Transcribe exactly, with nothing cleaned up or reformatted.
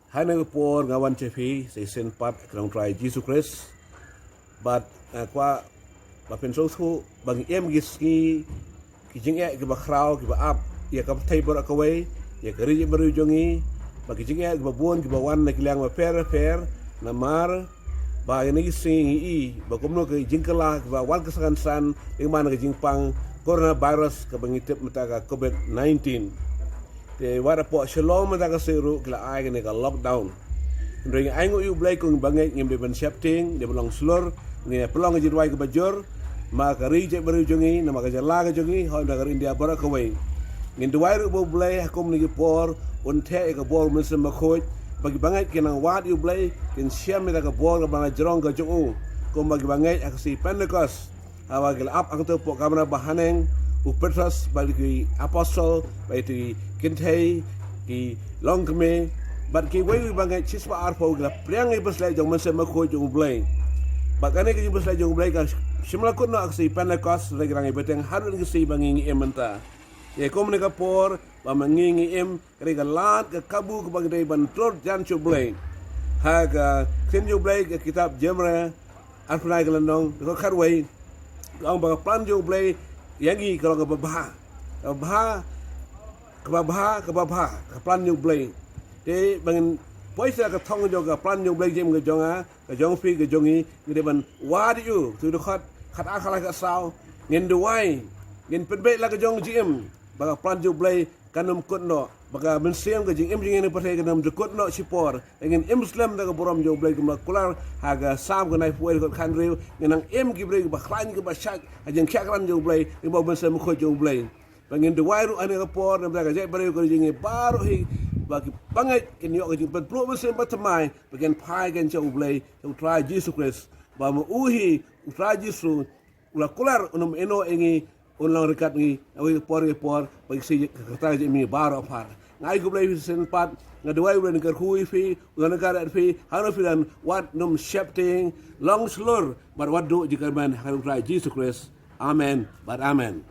Ha kane ka por nga wan sha phi sa shisien pat ha ka kyrteng U Trai Jisu Khrist. Bad nga kwah ba phin sngewthuh ba ngi im ki sngi ki jingeh kiba khraw kiba ap ïa ka pyrthei baroh kawei, ïa ka ri jong ngi, ba ki jingeh kiba bun kiba wan na ki liang bapher bapher. Namar ba ïa kine ki sngi ngi i ba kumno ka jingkylla kiba wan ka san san lyngba ka jingpang coronavirus kaba ngi tip mynta ka covid nineteen. Te wat hapoh Shillong mynta ka sngi ruh ki la ai kane ka lockdown. Hynrei ngi ainguh ïa U Blei kum ngi bangeit ngim dei ban sheptieng, dei ban long shlur, ngi pynlong ka jingduwai kaba jur. Ma ka ri jaitbynriew jong ngi, namar ka jylla ka jong ngi, hooid na ka ri India baroh kawei. Ngin duwai ruh ba U Blei ha kum kine ki por un theh ïa ka bor u Mynsiem Bakhuid, ba ki bangeit kin nang wad ïa U Blei, kin shem ïa ka bor kaba la jrong ka jong u. Kumba ki bangeit ha ka sngi Pentecost, haba ki la ap hangto hapoh kamra bahaneng, u Petros bad ki apostol bad ki kynthei, ki longkmie bad kiwei kiwei bangeit shispah arphew ki la pdiang ïa ka pynsleh jong u Mynsiem Bakhuid jong U Blei. Bad kane ka jingpynsleh jong U Blei ka shym la kut noh ha ka sngi Pentecost, hynrei ka dang ïa bteng haduh kane ka sngi ba ngi ngi im mynta. Ïa kum kane ka por ba ma ngi ngi im, ka dei ka lad ka kabu kaba ngi dei ban tlot jan sha U Blei. Ha ka ktien jong U Blei, ka kitab Jeremaïah arphew lai ka lynnong, ka dkhot khatwei, ka ong ba ka plan jong U Blei ïa ngi ka long kaba bha. Kaba bha, kaba bha, kaba bha, ka plan jong U Blei. Te ba ngin poi sha ka thong jong ka plan jong U Blei, jingim ka jong nga, ka jong phi, ka jong ngi, ngi dei ban wad ïa u. Te dkhot khatar, khatlai, khatsaw, ngin duwai, ngin pynbeit la ka jong jingim ba ka plan jong U Blei kan ym kut noh, ba ka mynsiem, ka jingim jong ngi ha kane ka pyrthei kan ym jukut noh shipor. Ngin im slem da ka burom jong U Blei, kumba kular ha ka Salm ka khyndai phew wei, dkhot khathynriew, ngin nang im ki briew kiba khlaiñ kiba shait ha ka jingkhiah krat jong U Blei, lyngba u Mynsiem Bakhuid jong U Blei. Ba ngin duwai ruh ha kane ka por namar ka jaitbynriew ka ri jong ngi baroh hi, ba ki bangeit kin ïoh ka jingpynpluh mynsiem bathymmai, ba kin phai kin sha U Blei, sha U Trai Jisu Khrist. Ba ma u hi, U Trai Jisu, u la kular un ym ïehnoh ïa ngi, un long ryngkat ngi ha kawei ka por ka por, ba ngi sngewthuh ka kata ka jingim baroh apher. Nga ai khublei ïa phi sa shisien pat, nga duwai U Blei un kyrkhu ïa phi, un kyrkhu ïa phi, hangno phi don, wat nym sheptieng, long shlur bad wat duh jingkyrmen, ha ka kyrteng U Trai Jisu Khrist. Amen bad amen.